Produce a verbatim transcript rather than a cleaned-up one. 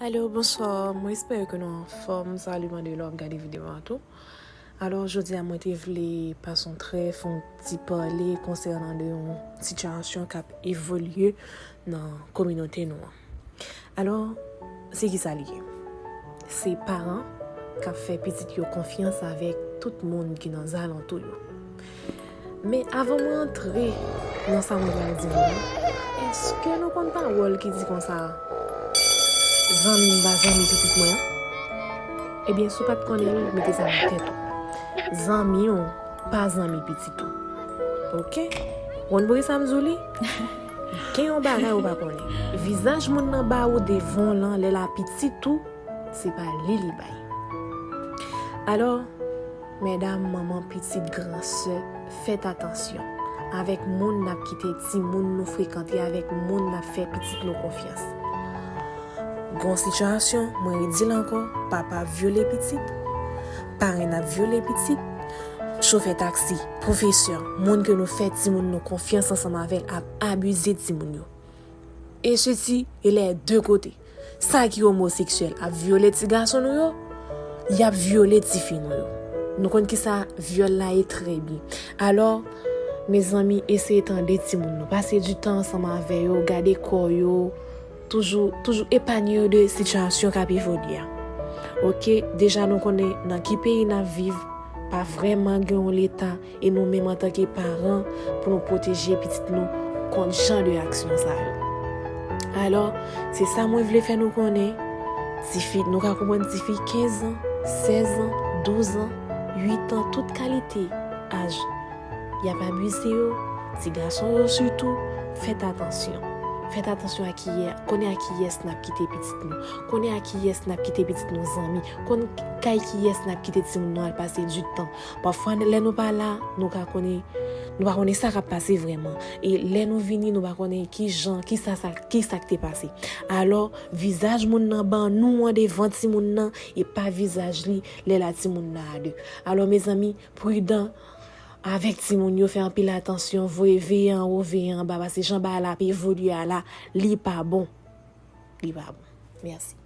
Alo, bonswa, mwen espere ke nou anfòm. Salut, mande lè w ap gade videyo a tou. Alò, jodi a mwen te vle pase yon trè, fè yon ti pale konsènan de yon sitiyasyon k ap evolye nan kominote nou an. Alò, se ki sa li ye? Se paran k ap fè pitit yo konfyans avèk tout moun ki nan zalantou yo. Men avan mwen antre nan sa mwen pral di nou an, èske nou konn pawòl ki di konsa, "Zanmi m pa zanmi pitit mwen"? Ebyen, si w pa t konnen l, mete sa nan tèt ou. Zanmi w pa zanmi pitit ou. Oke? Konn pou ki sa m di w li? Gen yon bagay ou pa konnen. Vizaj moun nan ba ou devan w lan lè l a pitit ou, se pa li li bay. Alò, medam, manman, pitit, gran sè, fèt atansyon avèk moun n ap kite timoun nou frekante, avèk moun n ap fè pitit nou konfyans. Gon sitiyasyon, mwen redi l ankò, papa ap vyole pitit, parenn ap vyole pitit, chofè taksi, pwofesè, moun ke nou fè timoun nou konfyans ansanm avè l ap abize timoun yo. E sesi, e lè de kote. Sa ki omoseksyèl ap vyole ti gason nou yo, y ap vyole ti fi nou yo. Nou konn ki sa vyòl la ye trè byen. Alò, mezanmi, eseye tande timoun nou. Pase di tan ansanm avè yo, gade kò yo, toujou, toujou epanye yo de sitiyasyon k ap evolye a. Oke, deja nou konnen nan ki peyi n ap viv, pa vrèman gen yon leta, e nou menm antanke paran, pou nou pwoteje pitit nou kont jan de aksyon sa yo. Alò, se sa mwen vle fè nou konnen, tifi, nou ka konprann tifi kenz an, sèz an, douz an, uit an, tout kalite aj. Y ap abize yo, ti gason yo sitou, fèt atansyon. Fèt atansyon a kiyè, konnen a kiyès n ap kite pitit nou, konnen a kiyès n ap kite pitit nou zanmi, konn kay kiyès n ap kite timoun nou al pase di tan. Pafwa, lè nou pa la, nou ka konnen, nou pa konnen sa k ap pase vrèman. E lè nou vini, nou pa konnen ki jan, ki sa, sa, ki sa k te pase. Alò, vizaj moun nan ban nou an devan timoun nan, e pa vizaj li lè l a timoun nan a de. Alò, mezanmi, pridan avèk timoun yo, fè anpil atansyon, voye veye anwo, veye anba, paske jan bagay la ap evolye a la, li pa bon. Li pa bon. Mèsi.